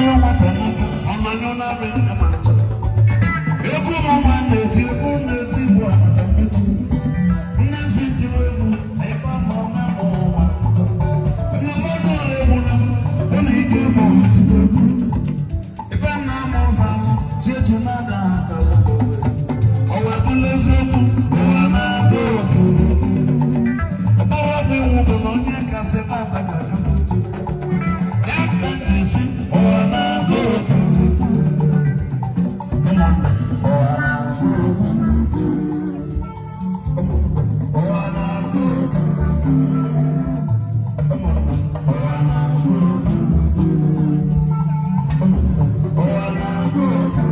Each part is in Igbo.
melụ nwata n'aka, ọ na-anyụ narị ma ncha. Egwu m nwa na-eti, egwu m na-eti bụ abacha mmiri. Nne si tiri egwu, ịkpa ma ọ na-amụ nwa. Nne mmadụ ọrụ egwu na m, ọ na-ike bụ otu egwu. Ife m na-ama ụzọ azụ, chi echi na-ada aka. Ọwa bụla eziokwu, ụwa na-ada okwu. Ọgbara bụ iwu bụ na onye kasị tata ga-akasị echi. Ya ka m ji si, ụwa na-ada okwu. Ụmụnne, ụwa na-ada okwu. Ụmụnne, ụwa na-ada okwu. Ụmụnne, ụwa na-ada okwu. Ụmụnne, ụwa na-ada okwu.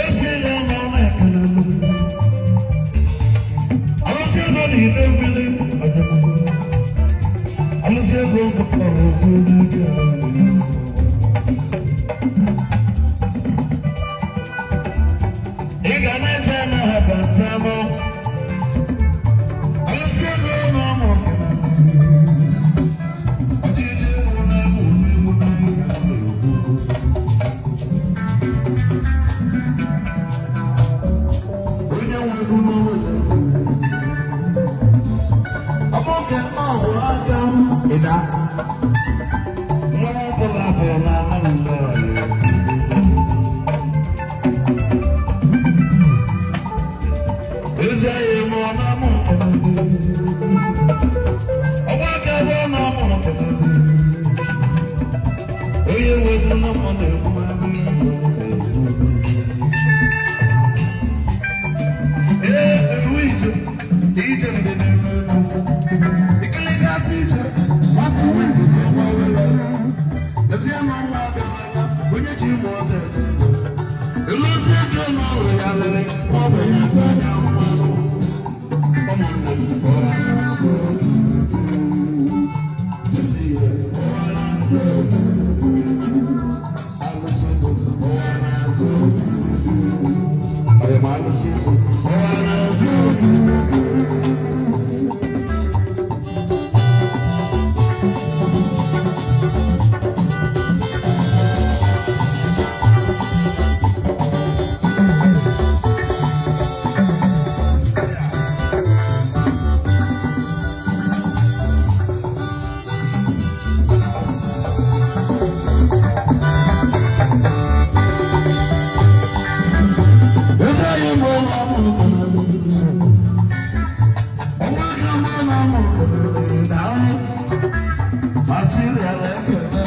Esi ya nọ na-ekele m. Alụsị ego na ide mmiri ọdịmma. Alụsị ego kpọrọ okwu n'ike. Ị ga na-eche na ha bata mụ. Alụsị ego nọ mụ. Ọdịdị mụ na mụ mụ na ya na-ekwu. Onye nwe ego n'ụlọ ya. Ọmọkẹ́ náà wọ aka m ịda. Nwa ọbụla bụ n'ala mgbe ezi anyị ma ọ na-amụ ọgba aka bụ ọ na-amụ onye nwe ego na mụ na-egbu ebe. Ee, ewu ije ije ndị na-eme egwu ikiliga ije nwata windi dị nwa wele ezi ama nwa gara onye ji mụ ọta eje elozi ego na ọrụ ya lere ma ọ bụ ya aka anya mmanụ. Ụmụnne m, ụwa na-agụ jisi ya, ụwa na-agụ alụsị ego, ụwa na-agụ ọyị ma alụsị ego, ụwa na-agụ. Ezi anyị bụ ụlọ ọmụ ọnwa aka mụ na ọmụ daalụ material ekele.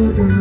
Thank you.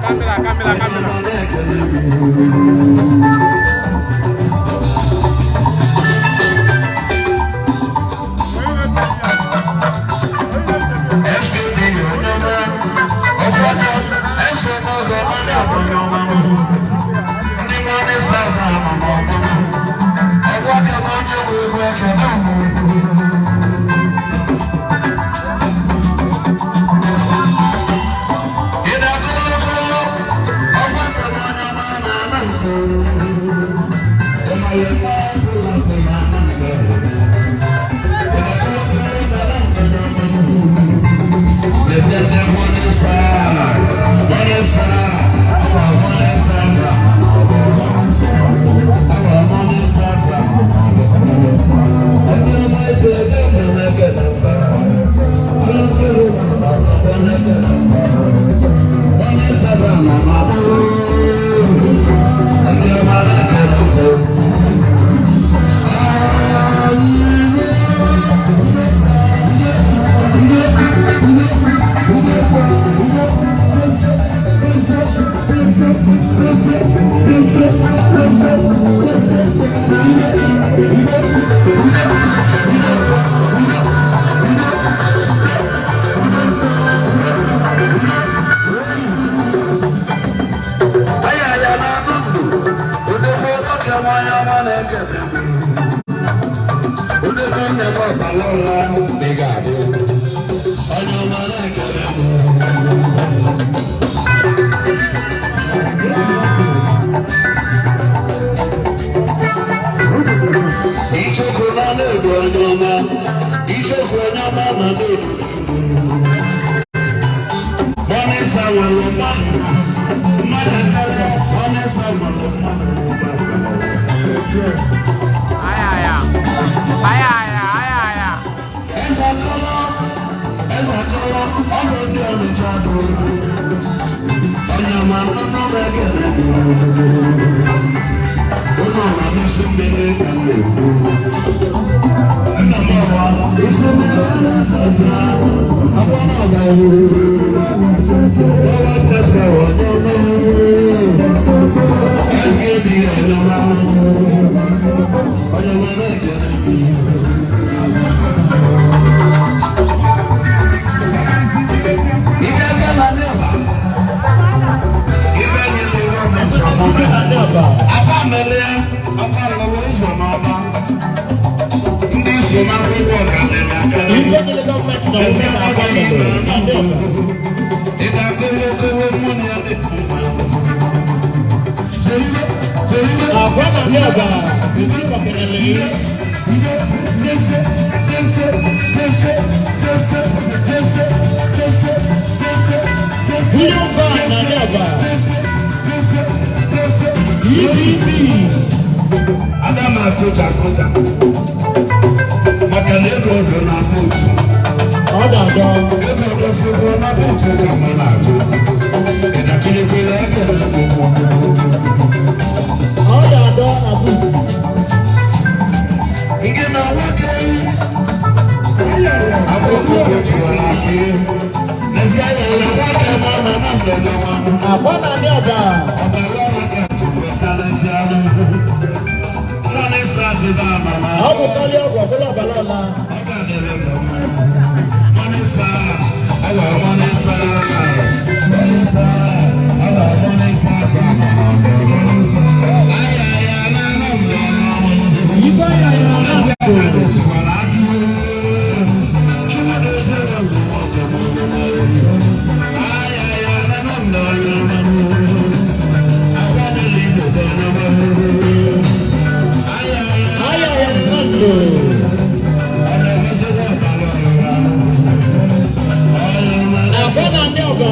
Camera, camera, camera. SKB Nwanne m ọbara ụra ị ga-adị. Onye ọma na-ekele m. Ichekwu na na-ebu onye ọma, ichekwu onye ọma na na-ebu. Mọnịsa nwere mmadụ, mmadụ karịa, mọnịsa nwere mmadụ. Aya, aya. Aya, aya, aya. Eze akọlọ, eze akọlọ, ọgọ ndị Ọnịcha bụ. Onye ọma nnụnụ m ekele. Ụnụ na n'isi mmiri ka m na-ekwu. Nna m ọwa, isi mmiri na-atata, akwa na ọga Lọ́wọ́ stẹ́sẹ̀ onye ọma. SKB onye ọma. Onye ọma na-ekele m. Ndị so n'akwụkwọ karịrị akarị. Ife niile gọọmenti na omume na-agba mbọ na ndị ọba. Ị ga-akọrọ mmụọ ya dị mma. Seriwe, seriwe. Agwa na ndị ọba ezi maka na Sese, sese, sese, sese, sese, sese, sese, sese. William Van na ndị ọba. Sese, sese, sese. EPP. Ada m akụja akụja maka na ego dị na buutu. Ọ na-adọ. Ego dosịgo na buutu ka mụ na-ajụ. Ịdakịrịkwere ekele m ụkwụ. Ọ na-adọ na buutu. Nke na nwoke akwụkwọ otuwara akị. N'ezie ya na nwoke ma na na mgbede nwa. Agwa na ndị ọba. Ọbara ọrụ ka chukwu karịsịa n'ugwu. Naanị stars dị amama. Ọ bụ karịa ọgwụ ọbụla ọbara ọla. Ọ ga-adịrị m mma. Money star, ala money star. Money star, ala money star. Ay, ay, ay, na, na, na, na. Ife ya ya na Ezi aka tụwara akị. Chukwu dozie ndụ nwoke m. Ay, ay, ay, na, na, na, na, na. Akwa niile Igbo bụ onye ọma. Ay, ay, ay. Aya ya na ndụ. Agwa na ndị ọba.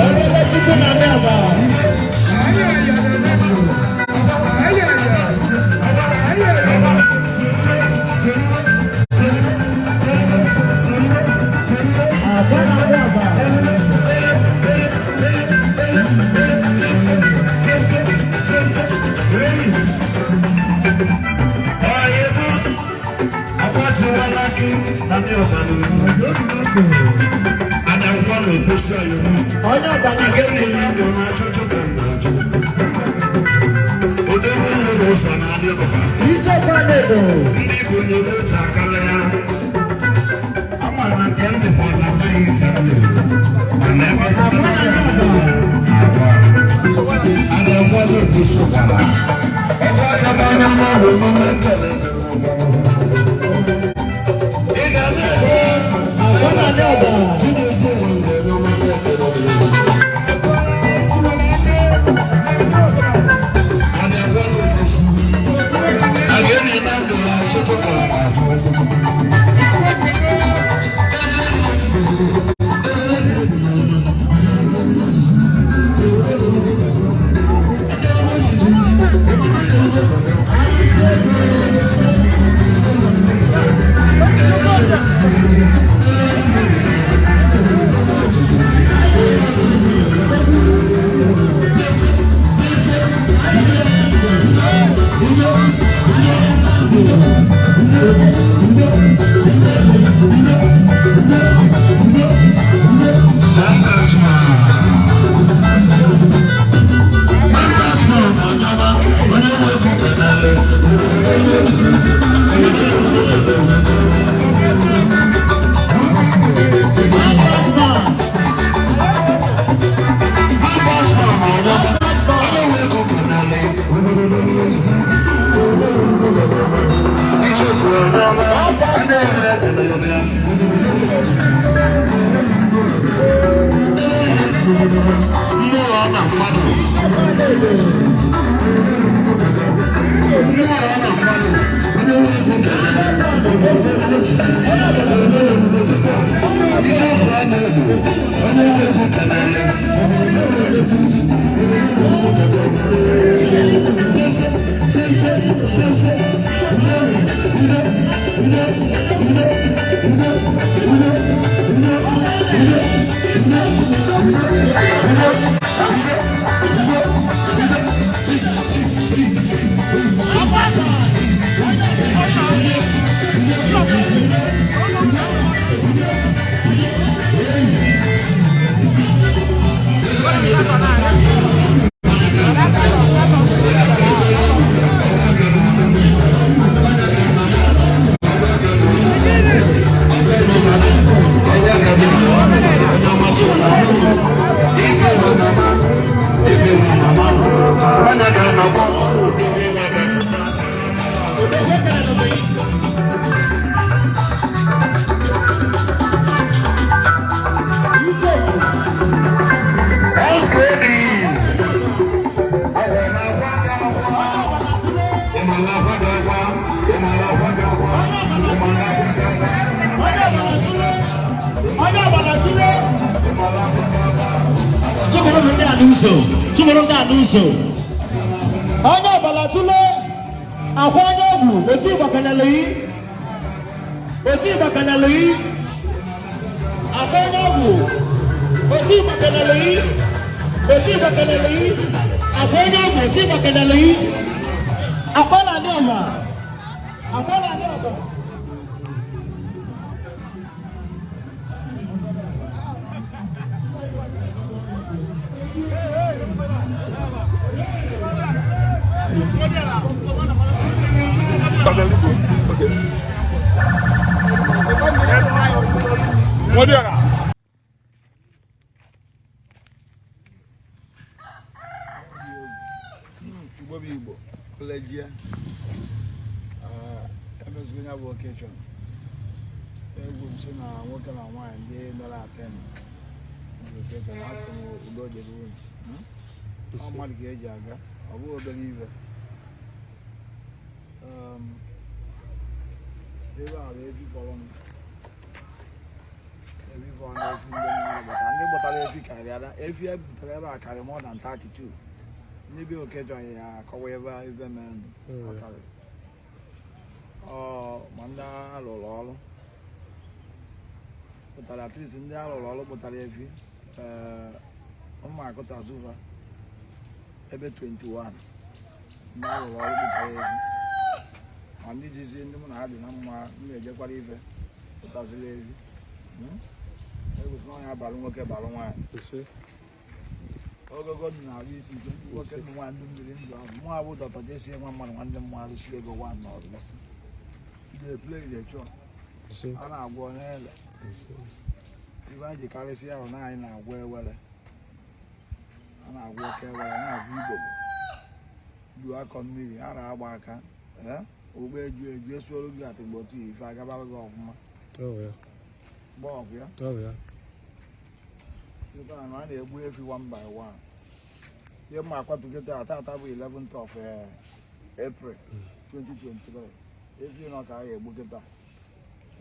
Ọrịa Chukwu na ndị ọba. Agwa na ndị ọba. Onye ọba na ije kwanedo. Ndị bụ n'otu akala ya ama na nke ndị bụ na amaghị nke ndị mana ebe Agwa na ndị ọba. a na-akwado ebuso gara ebe aka m anya mmadụ omume nkele. Ị ga na-ete. Agwa na ndị ọba. Chidozie nwere omume nkele. A na-akwado ebuso a ga-enye na ndụ ya chụtụ ka ọ. Mmụọ na mmadụ. Mmụọ na mmadụ. Onye nwe egwu kelere. Icheoku a na-egbu. Onye nwe egwu kelere. Sese, sese, sese. Ude, ude, ude, ude, ude, ude, ude, ude, ude, ude, Onye ọbụla tụle. Tụmụrụ ndị a n'ụzọ. Tụmụrụ ndị a n'ụzọ. Onye ọbụla tụle. Akwa onye ọgwụ otu Igbo kanalụ yi. Otu Igbo kanalụ yi. Akwa onye ọgwụ otu Igbo kanalụ yi. Otu Igbo kanalụ yi. Akwa onye ọgwụ otu Igbo kanalụ yi. Akwa na adị ọba. Akwa na adị ọba. Igbo bụ Igbo lejie emezugo ya bụ occasion. Egwu m sị na nwoke na nwaanyị ndị mere attend occasion, asị m udo dịrị unu. Ọ mmadụ ka eji aga, ọ bụghị obere ibe. Ebe a bụ efi fọrọ m, efi fọrọ na efi ndị mmadụ gbata, ndị gbatara efi karịa efi e butere ebe a karịa more than 32. Ndị bi occasion ya akọwa ebe ebe mere ọ karịrị. Ọ ma ndị alụrụ ọrụ pụtara, at least ndị alụrụ ọrụ pụtara efi, ee, ụmụ akụta zuva ebe 21 ndị alụrụ ọrụ pụtara efi, ma ndị jizi ndị mụ na ha dị na mma m na-ejekwara ife pụtaziri efi. Egosi na ọnya balụ nwoke balụ nwaanyị ogogo ndụ na-arụ isi ike, nwoke ndụ nwa ndụ mmiri ndụ ahụ. Mụ abụ Dr. Jesi nwa mmadụ nwanne m arụsi ego nwa na ọzọ dey play dey chọ a na-agwọ n'ele ibe anyị ji karịsịa ahụ na anyị na-agwọ ewere, a na-agwọ oke ewere, a na-agwọ igbo du akọ mmiri a na-agba aka ee ogbe eju eju esuoro gị atịgbo otu ife agabara gị ọfụma gbaa ọgwụ ya. Ebe a na a na-egbu efi one by one. Ihe mma akwatu kịta tata bụ 11th of April 2023. Efi nọ ka a ga-egbu kịta,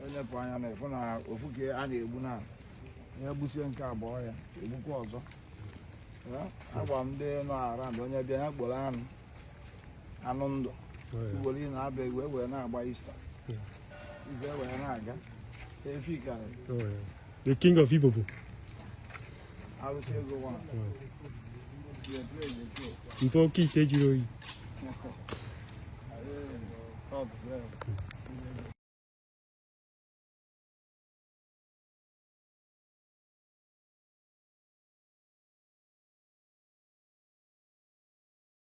enyepụ anya na ịfụ na ofu ka a na-egbu na ya egbusie nke abụọ ya egbukwa ọzọ. Agwa m ndị nọ around, onye bịa ya kporo anụ anụ ndụ ugboro ị na-abịa igwe wee na-agba Easter ife wee na-aga efi karịrị. The king of Igbo bụ Arụsị ego nwa. Mpe oke ite jiri oyi.